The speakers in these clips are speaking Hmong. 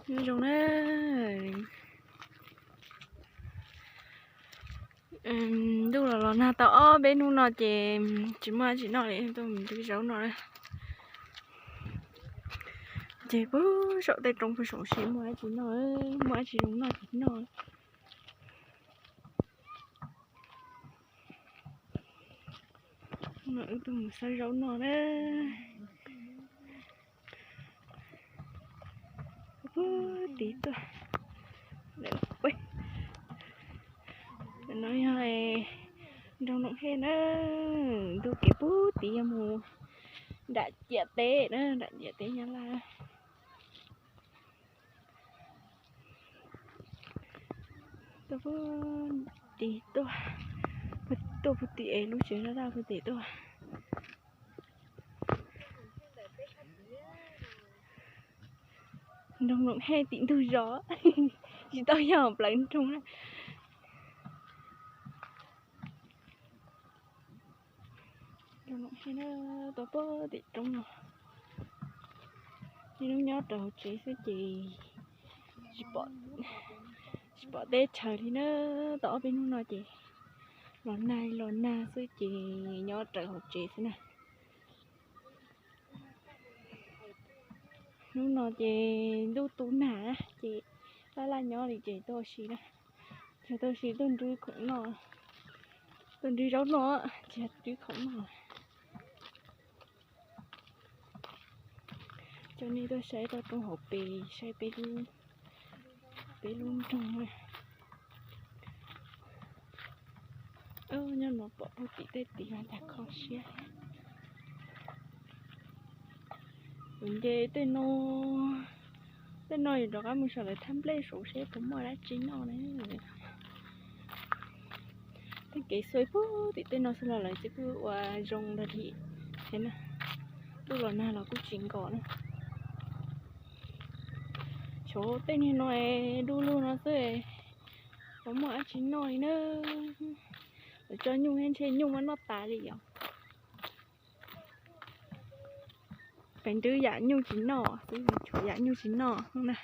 Nyob zoo na, ntuj los los nag tau ob peb hnub no ces tsis muaj dab tsi noj li, tuaj mus nrhiav zaub noj na. Ces puag saum tej roob puag saum siab muaj dab tsi noj, muaj dab tsi zoo noj ces noj. No wb tuaj mus xawb zaub noj na. Puag tid tuaj. No yog nroog Noom Hej na, ntuj kev puag tid yog mus nram ciam teb na, nram ciam teb Nyab Laj. Tuaj puag tid tuaj, tuaj puag tim es lub tsev zaj daj puag tim tuaj. Nroog Noom Hej tim ntug zos, tsis tau yog plawv nroog na. Nroog Noom Hej na, tuaj puag tim roob no. Niaj hnub nyob rau hauv tsev xwb ces tsis pom teb chaws li na. Tau ob peb hnub no ces los nag los nag xwb ces nyob rau hauv tsev xwb na. Hnub no ces ntuj tu nag ces laj laj nyob li ces tuaj ua si na. Ces tuaj ua si tuaj nrhiav khoom noj, tuaj nrhiav zaub noj, tsis yog nrhiav khoom noj. Coj nej tuaj saib tau roob hauv pes, saib peb lub, peb lub nroog. Nyob no pom puag tim tej tid mas cas kho siab. Kuv nce tej no, tej no yus rov qab mus saum lawv thaj nplej saud seb puas muaj dab tsi noj ne. Tej kev xuav puag tim tej no xwb los lawv twb kuj ua zoo ntag li thiab na. Ntuj los nag los kuj tsis nkos na. Xyov tej niag no es du lug no xwb, puas muaj dab tsi noj li na. Lawv tso nyuj thiab ntshe nyuj muab noj tas li os. Pem nrwb yam nyuj tsis noj xwb, tshuav yam nyuj tsis noj na.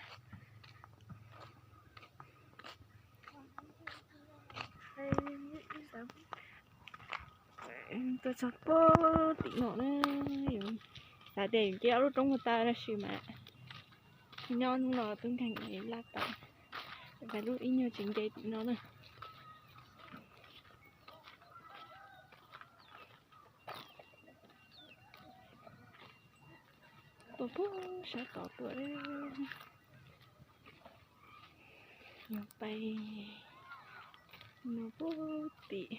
Tuaj txog puag tim no na, xav tias yus nce ob lub roob mus tag tab sis mas nyob hnub no tub nkeeg laj tau, lub ib nyuag tsis nce tim no na. Tuaj puag sab tod tuaj, yog pais no puag tim,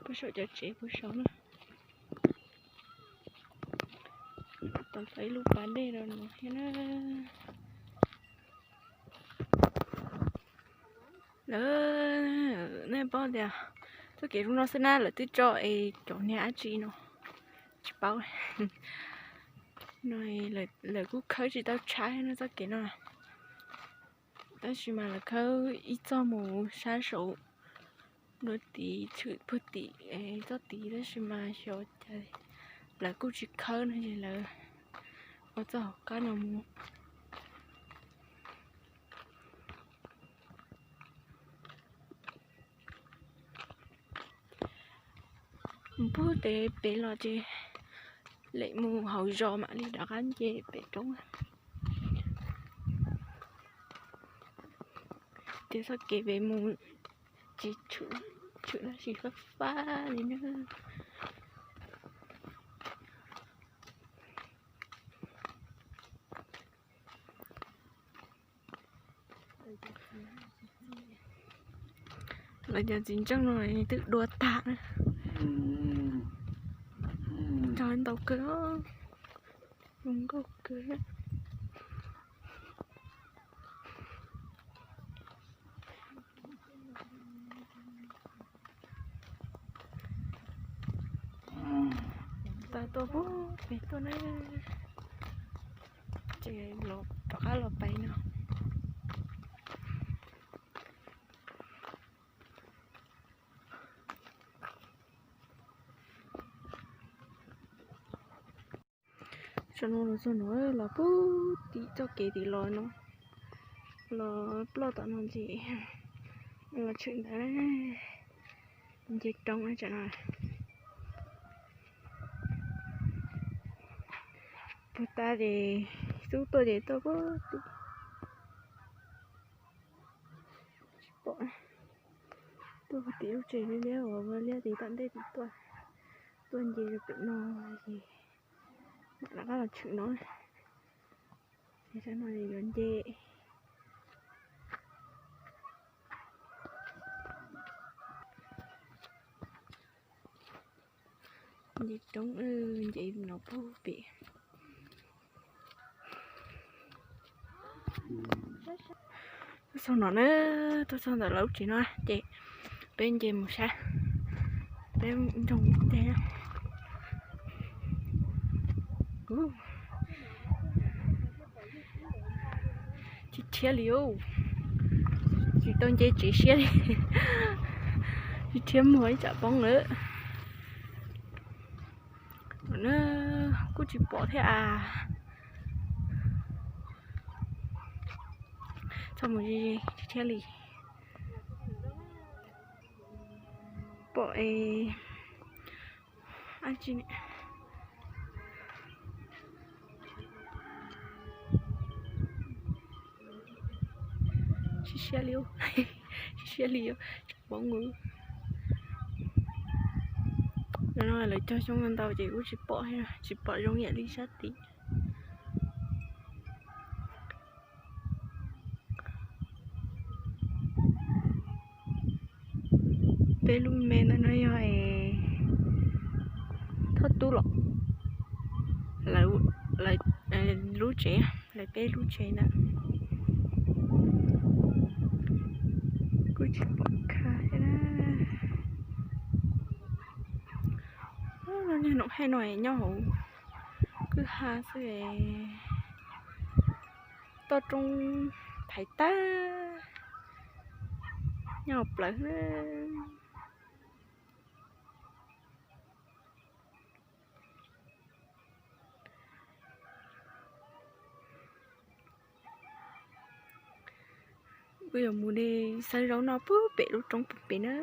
puag saum cov tsev puag saud na. Tau txog ib lub pas dej rau no thiab na. Lawv, nej paub tias txoj kev zoo no xwb na lawv twb tso es cov niag dab tsi no tsis paub. No lawv kuj khawb tsis tau tshaib no txoj kev no. Tab sis mas lawv khawb ib txoj mus sab saud, dua tid tshwm puag tim txoj tid tab sis mas xyov cas lawv kuj tsis khawb no ces lawv ua txoj hauv qab no mus. Mus puag pem los ces lem mus hauv zos mam li rov qab nce pem roob. Ces txoj kev pem mus tsis tshwm, tshwm tab sis fab fab li na. Lawv cov txiv ntseej no twb dua tag na. Cog ntau kawg, zoo nkauj kawg. Tau tuaj puag pem tuaj na, ces rov qab los pais no. Tam no los txog no los pug tim txoj kev tim los no, los ploj tom no ces los tshwm ntawd, nce roob tsam no. Puag ta ces xub tuaj ces tuaj pug tim, tsis pom, tuaj pug tim lub tsev liab liab uas ua liab tim tom ntej tim tuaj, tuaj nce rau pem no ces mam rov qab los tshwm no. Ces sab no yuav nce, nce roob, nce no pug pem. Tuaj txog no na, tuaj txog ntawm lawv lub tsev no ces peb nce mus saib, peb nrog mus teb. Tsis rhiab li, tsis tau nce tsev siab li, tsis rhiab muag ib tsam poob lawm. Kuj tsis pom thiab as. Txog mus ze ze tsis rhiab li. Pom es ab tsi, siab siab li, siab siab li, tsis pom nws. No lawv cog xyoob ntau ces kuj tsis pom, tsis pom zoo yam li sab tid. Peb lub me ntawm no yog Thoj Tub los, lawv lub tsev, lawv peb lub tsev ntawd. Kuj tsis pom kha thiab na. Niag noom hais no nyob hauv kwj ha xwb, toj roob thaiv tag, nyob hauv plawv xwb. Kuj yuav mus de xawb zaub noj puag pem lub roob puag pem na.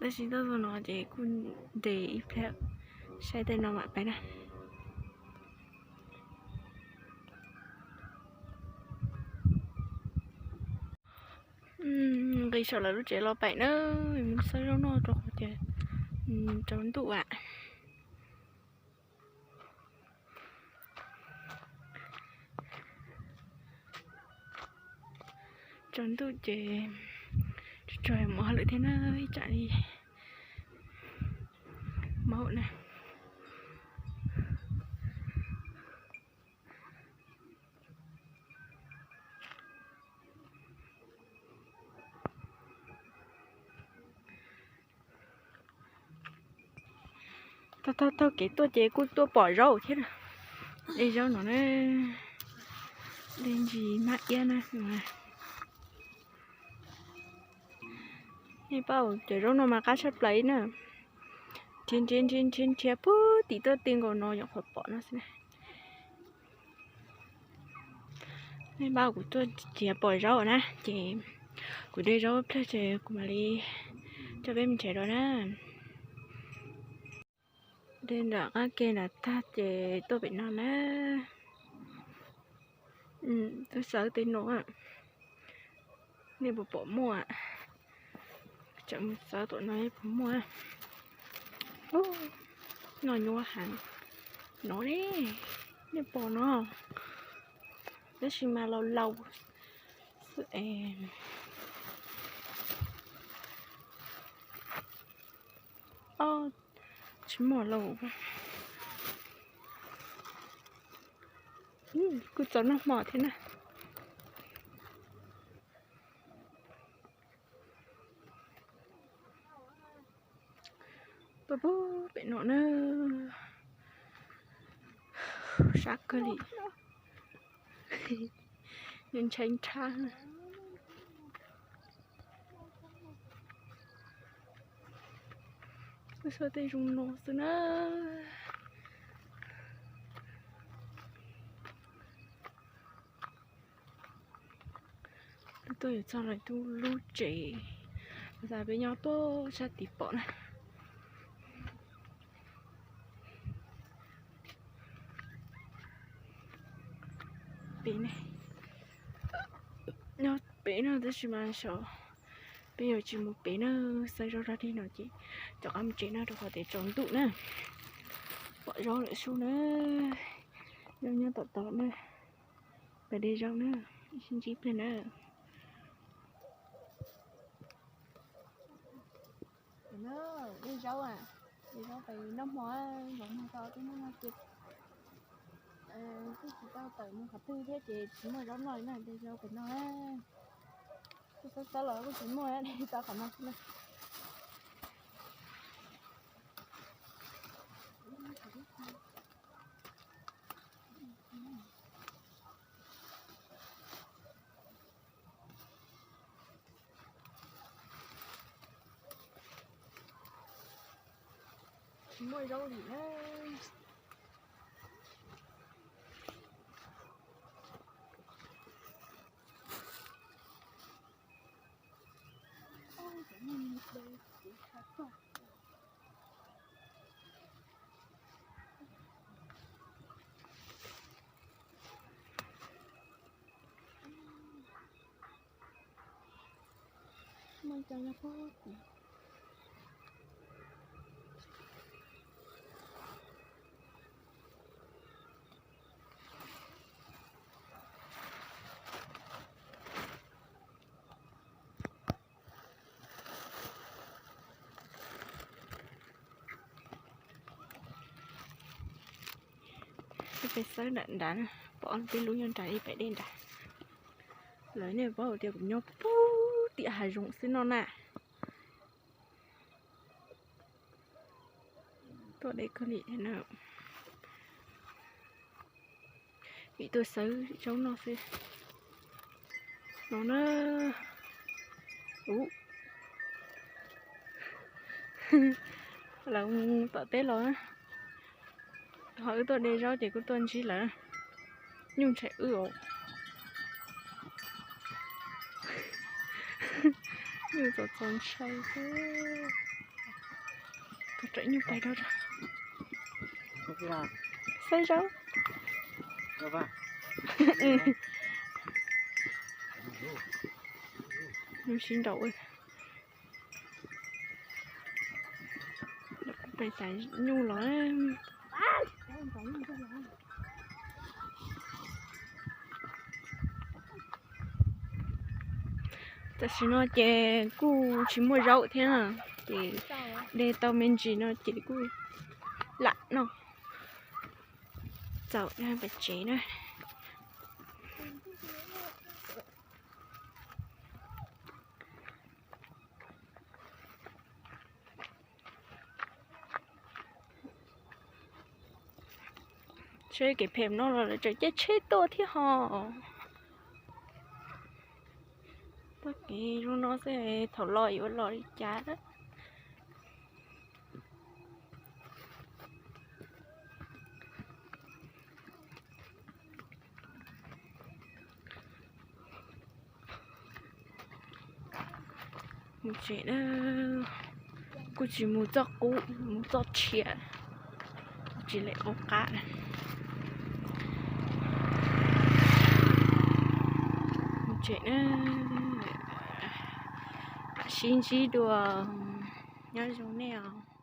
Tab sis tuaj txog no ces kuj nres ib pliag, saib tej no mam pais na. Nqis saum lawv lub tsev los pem na, mus xawb zaub noj rau qhov tias tsaus ntuj am. Tsaus ntuj ces tsuas tsuag mus hauj lwm thiab na, ib tsam li maum na. Taug taug kev tuaj ces kuj tuaj pom zaub thiab na. De zaub no na, de ntsis mab iab na. Nej paub cov zaub no mas qab tshaj plaws na. Nrhiav nrhiav nrhiav nrhiav nrhiav puag tim tuaj ti nkaus no nyuam qhuav pom no xwb na. Nej paub kuv tuaj nrhiav pom zaub na ces kuv de zaub pliag ces kuv mam li coj peb mus nrhiav dua na. De nram qab ke nram tag ces tuaj pem no na. Tuaj xawb tej no, nej puas pom muaj? Tseem mus xawb tom no puas muaj. No nyuaj heev no ne, nej pom no, tab sis mas laus laus xwb es. Tsis muaj lauj. Kuj txaus noj hmo thiab na. Tuaj pug pem no na, sab kawg li, ntshai ntshab. Tuaj saib tej zoo no xwb na. Tuaj yuav txog lawv lub tsev, tas peb nyob tuaj sab tid pom na. Pem, nyob pem no tab sis mas xyov peb yuav tsis mus pem na, xawb zaub dog dig no ces rov qab mus tsev no rau qhov tias tsaus ntuj na. Pom zaub lawm sub na, zaub nyob tom tod na, pem de zaub na, sib ntsib pliag na. De zaub, de zaub pem noj hmo, zaum no tau twb noj no ces kuj tsis tau tawm mus qhov twg thiab ces tsis muaj zaub noj li na, de zaub pem no. Kuj xab xab los kuj tsis muaj, de tau qhov no xwb na. Tsis muaj zaub li na. Peb xawb nram nrad, pom tej lub nyob nrad ib pem dej nrad. Lawv nej paub tias kuv nyob puag tim hav zoov xwb no na. Tuaj deb kawg li na. Vim tuaj xawb zaub noj xwb no na. Ub, lawv mus tom teb los, ho wb tuaj de zaub ces kuj tuaj ntsib lawv. Nyuj ntshai wb os. Nyuj txom txom ntshai xwb. Tus rawm nyuj pais rau, xawb zaub. Nyuj sib nraus. Pais tas nyuj los. Tam sim no ces kuj tsis muaj zaub thiab na, ces de tau me ntsis no ces kuj lam noj. Txaus pais tsev na. Tsheb kev phem no los lawv tseem caij tsheb tuaj thiab ho. Txoj kev zoo no xwb thaum los yuav los li cas. Mus tsev na, kuj tsis mus txoj qub, mus txoj tshiab, tsis lem qub qab. Mus tsev na, sib ntsib dua, nyob zoo nej os.